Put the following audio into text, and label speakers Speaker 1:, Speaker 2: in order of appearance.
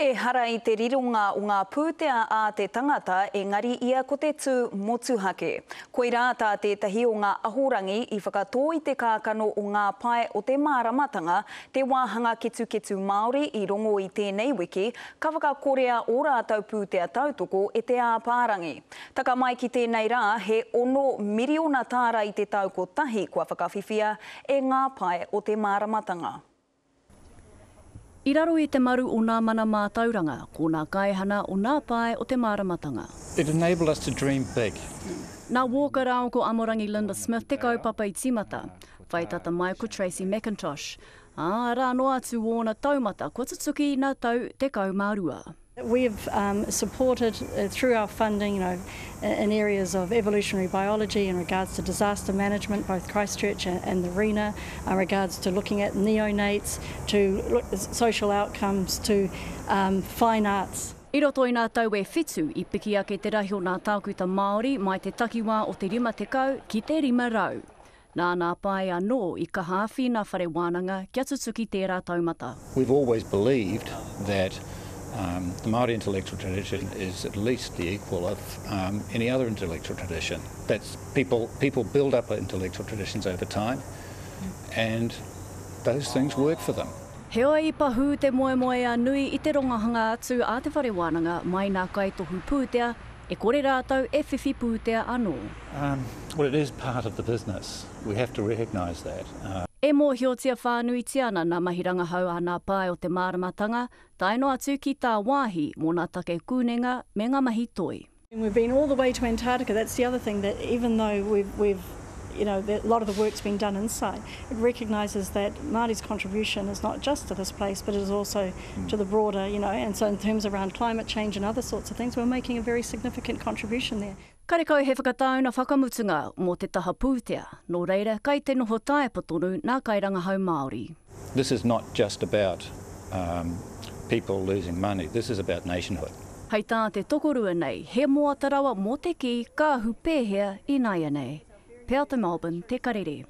Speaker 1: Ehara i te rironga o ngā pūtea a te tangata engari ia ko te tū motuhake. Koirā tā tētahi o ngā ahorangi i whakatō i te kākano o Ngā Pae o te Māramatanga, te wāhanga ketuketu Māori i rongo i tēnei wiki, ka whakakorea ō rātou pūtea tautoko e Te Āpārangi. Taka mai ki tēnei rā, he $6 miriona tāra i te tau kotahi kua whakawhiwhia e Ngā Pae o te Māramatanga.
Speaker 2: I raro i te maru o nā mana mātauranga, ko nā kaihana o nā pae o te māramatanga.
Speaker 3: It enabled us to dream big.
Speaker 2: Nā Walker rāua ko Amorangi Linda Smith te kaupapa i tīmata, whai tata mai ko Tracey McIntosh, ā, arā noa atu ōna taumata kua tutuki nā tau 12.
Speaker 4: We have supported through our funding, you know, in areas of evolutionary biology in regards to disaster management, both Christchurch and the RENA, in regards to looking at neonates, to look, social outcomes, to fine arts.
Speaker 2: I roto i ngā tau e whitu, i piki ake te rahi o ngā tākuta Māori mai te takiwā o te 50 ki te 500. Nā nā pae anō i kaha awhi nā whare wānanga kia tutuki tērā taumata.
Speaker 3: We've always believed that the Māori intellectual tradition is at least the equal of any other intellectual tradition. That's people, people build up intellectual traditions over time and those things work for them.
Speaker 2: Heoi i pahū te moemoeā nui i te rongohanga atu a te whare wānanga mai nā kaitohu pūtea E kore rātou e whiwhi pūtea anō.
Speaker 3: Well it is part of the business, we have to recognise that.
Speaker 2: E mōhiotia whānuitia ana nā mahi rangahau a nā pae o te māramatanga, tae noa atu ki tāwāhi mō nā take kūnenga me ngā mahi toi.
Speaker 4: We've been all the way to Antarctica, that's the other thing that even though we've, we've you know, a lot of the work's been done inside, it recognises that Māori's contribution is not just to this place, but it is also to the broader, you know, and so in terms around climate change and other sorts of things, we're making a very significant contribution there.
Speaker 2: Karekau he whakatauna whakamutunga mō te taha pūtea, nō reira kai te noho taepa tonu nā kairangahau Māori.
Speaker 3: This is not just about people losing money, this is about nationhood.
Speaker 2: Hei tā te tokorua nei, he moata rawa mō te kī ka ahu pēhea ināianei. Peata Melbourne, Te Karere.